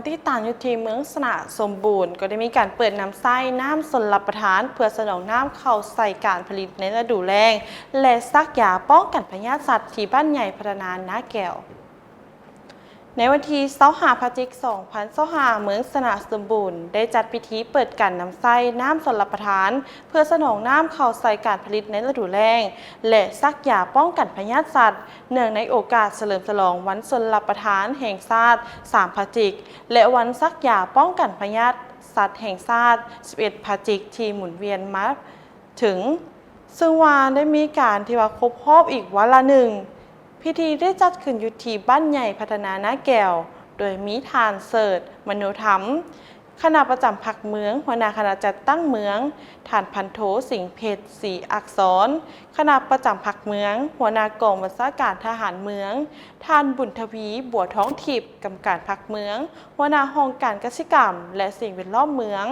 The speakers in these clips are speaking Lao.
ຕິດຕາມຢູ່ທີ່ເມືອງຊະນະສົມບູນ ກໍໄດ້ມີການເປີດນຳໃຊ້ນ້ຳຊົນລະປະທານ ເພື່ອສະໜອງນ້ຳເຂົ້າໃສ່ການຜະລິດໃນລະດູແລ້ງ ແລະ ສັກຢາປ້ອງກັນພະຍາດສັດທີ່ບ້ານໃຫຍ່ພັດທະນານາແກ້ວ. ໃນວັນທີຊາວຫ້າ ພະຈິກ ສອງພັນຊາວຫ້າ ເມືອງຊະນະສົມບູນ ໄດ້ຈັດພິທີເປີດການນຳໃຊ້ນ້ຳຊົນລະປະທານ ເພື່ອສະໜອງນ້ຳເຂົ້າໃສ່ການຜະລິດໃນລະດູແລ້ງ ແລະ ສັກຢາປ້ອງກັນພະຍາດສັດ ເນື່ອງໃນໂອກາດສະເຫຼີມສະຫຼອງວັນຊົນລະປະທານແຫ່ງຊາດ ສາມ ພະຈິກ ແລະ ວັນສັກຢາປ້ອງກັນພະຍາດສັດແຫ່ງຊາດ ສິບເອັດ ພະຈິກ ທີ່ໝູນວຽນມາເຖິງ, ເຊິ່ງວ່າໄດ້ມີການທີ່ວ່າຄົບຮອບອີກວາລະໜຶ່ງ. ພິທີໄດ້ຈັດຂຶ້ນຢູ່ທີ່ບ້ານໃຫຍ່ພັດທະນານາແກ້ວ ໂດຍມີທ່ານ ເສີດ ມະໂນທຳ ຄະນະປະຈຳພັກເມືອງ, ຫົວໜ້າຄະນະຈັດຕັ້ງເມືອງ, ທ່ານ ພັນໂທ ສິງເພັດ ສີອັກສອນ ຄະນະປະຈຳພັກເມືອງ, ຫົວໜ້າກອງບັນຊາການທະຫານເມືອງ, ທ່ານ ບຸນທະວີ ບົວທອງທິບ ກຳມະການພັກເມືອງ, ຫົວໜ້າຫ້ອງການກະສິກຳ ແລະ ສິ່ງແວດລ້ອມເມືອງ,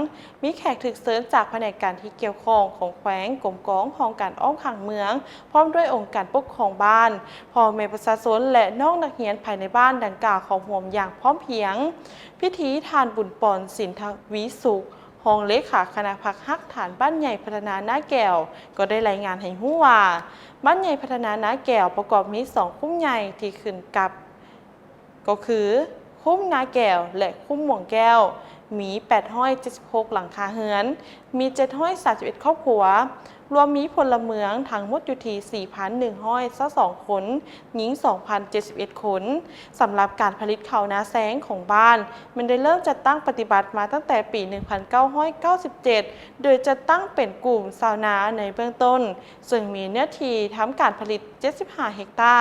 ມີແຂກຖືກເຊີນຈາກພະແນກການທີ່ກ່ຽວຂ້ອງຂອງແຂວງ, ກົມກອງ, ຫ້ອງການອ້ອມຂ້າງເມືອງ, ພ້ອມດ້ວຍອົງການປົກຄອງບ້ານ, ພໍ່ແມ່ປະຊາຊົນ ແລະ ນ້ອງນັກຮຽນພາຍໃນບ້ານດັ່ງກ່າວເຂົ້າຮ່ວມຢ່າງພ້ອມພຽງ. ພິທີ ທ່ານ ບຸນປອນ ສິນທະວີສຸກ ຮອງເລຂາຄະນະພັກຮາກຖານບ້ານໃຫຍ່ພັດທະນານາແກ້ວ ກໍໄດ້ລາຍງານໃຫ້ຮູ້ວ່າ ບ້ານໃຫຍ່ພັດທະນານາແກ້ວປະກອບມີສອງຄຸ້ມໃຫຍ່ທີ່ຂຶ້ນກັບ ກໍຄືຄຸ້ມນາແກ້ວ ແລະ ຄຸ້ມມ່ວງແກ້ວ ມີ ແປດຮ້ອຍເຈັດສິບຫົກ ຫຼັງຄາເຮືອນ, ມີ ເຈັດຮ້ອຍສາມສິບເອັດ ຄອບຄົວ, ລວມມີພົນລະເມືອງທັງໝົດຢູ່ທີ່ ສີ່ພັນໜຶ່ງຮ້ອຍຊາວສອງ ຄົນ, ຍິງ ສອງພັນເຈັດສິບເອັດ ຄົນ. ສຳລັບການຜະລິດເຂົ້ານາແຊງຂອງບ້ານ ແມ່ນໄດ້ເລີ່ມຈັດຕັ້ງປະຕິບັດມາຕັ້ງແຕ່ປີ ໜຶ່ງພັນເກົ້າຮ້ອຍເກົ້າສິບເຈັດ ໂດຍຈັດຕັ້ງເປັນກຸ່ມຊາວນາໃນເບື້ອງຕົ້ນ, ເຊິ່ງມີເນື້ອທີ່ທຳການຜະລິດ ເຈັດສິບຫ້າ ເຮັກຕາ.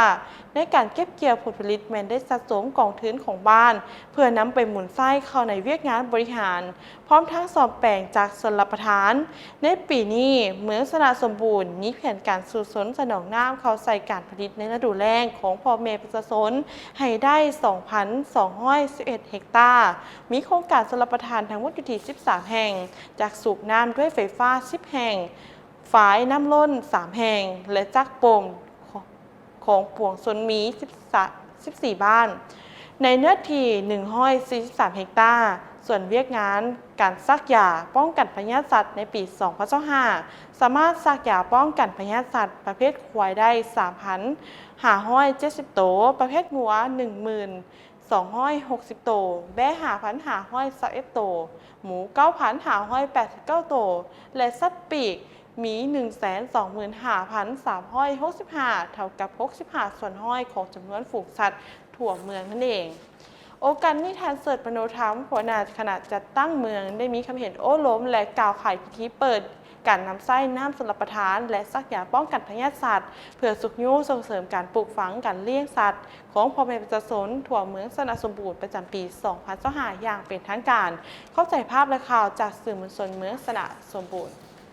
ໃນການເກັບກ່ຽວຜົນຜະລິດແມ່ນໄດ້ສະສົມກອງທຶນຂອງບ້ານ ເພື່ອນຳໄປໝູນໃຊ້ເຂົ້າໃນວຽກງານບໍລິຫານ ພ້ອມທັງສ້ອມແປງຈາກຊົນລະປະທານ. ໃນປີນີ້ ເມືອງຊະນະສົມບູນມີແຜນການສູ້ຊົນສະໜອງນ້ຳເຂົ້າໃສ່ການຜະລິດໃນລະດູແລ້ງຂອງພໍ່ແມ່ປະຊາຊົນໃຫ້ໄດ້ ສອງພັນສອງຮ້ອຍສິບເອັດ ເຮັກຕາ, ມີໂຄງການຊົນລະປະທານທັງໝົດຢູ່ທີ່ ສິບສາມ ແຫ່ງ, ຈາກສູບນ້ຳດ້ວຍໄຟຟ້າ ສິບ ແຫ່ງ, ຝາຍນ້ຳລົ້ນ ສາມ ແຫ່ງ ແລະ ຈາກປົ່ງຂອງປວງຊົນມີ ສິບ ສິບສີ່ ບ້ານ ໃນເນື້ອທີ່ ໜຶ່ງຮ້ອຍສີ່ສິບສາມ ເຮັກຕາ. ສ່ວນວຽກງານການສັກຢາປ້ອງກັນພະຍາດສັດໃນປີ ສອງພັນຊາວຫ້າ ສາມາດສັກຢາປ້ອງກັນພະຍາດສັດປະເພດຄວາຍໄດ້ ສາມພັນຫ້າຮ້ອຍເຈັດສິບ ໂຕ, ປະເພດງົວ ໜຶ່ງໝື່ນສອງຮ້ອຍຫົກສິບ ໂຕ, ແບ້ ຫ້າພັນຫ້າຮ້ອຍຊາວເອັດ ໂຕ, ໝູ ເກົ້າພັນຫ້າຮ້ອຍແປດສິບເກົ້າ ໂຕ ແລະ ສັດປີກ ມີ ໜຶ່ງແສນສອງໝື່ນຫ້າພັນສາມຮ້ອຍຫົກສິບຫ້າ ເທົ່າກັບ ຫົກສິບຫ້າ ສ່ວນຮ້ອຍຂອງຈຳນວນຝູງສັດທົ່ວເມືອງນັ້ນເອງ. ໂອກາດນີ້ ທ່ານ ເສີດ ມະໂນທຳ ຫົວໜ້າຄະນະຈັດຕັ້ງເມືອງ ໄດ້ມີຄຳເຫັນໂອ້ລົມ ແລະ ກ່າວໄຂພິທີເປີດການນຳໃຊ້ນ້ຳຊົນລະປະທານ ແລະ ສັກຢາປ້ອງກັນພະຍາດສັດ ເພື່ອຊຸກຍູ້ສົ່ງເສີມການປູກຝັງການລ້ຽງສັດຂອງພໍ່ແມ່ປະຊາຊົນທົ່ວເມືອງຊະນະສົມບູນ ປະຈຳປີ ສອງພັນຊາວຫ້າ ຢ່າງເປັນທາງການ. ຂອບໃຈພາບ ແລະ ຂ່າວຈາກສື່ມວນຊົນເມືອງຊະນະສົມບູນ.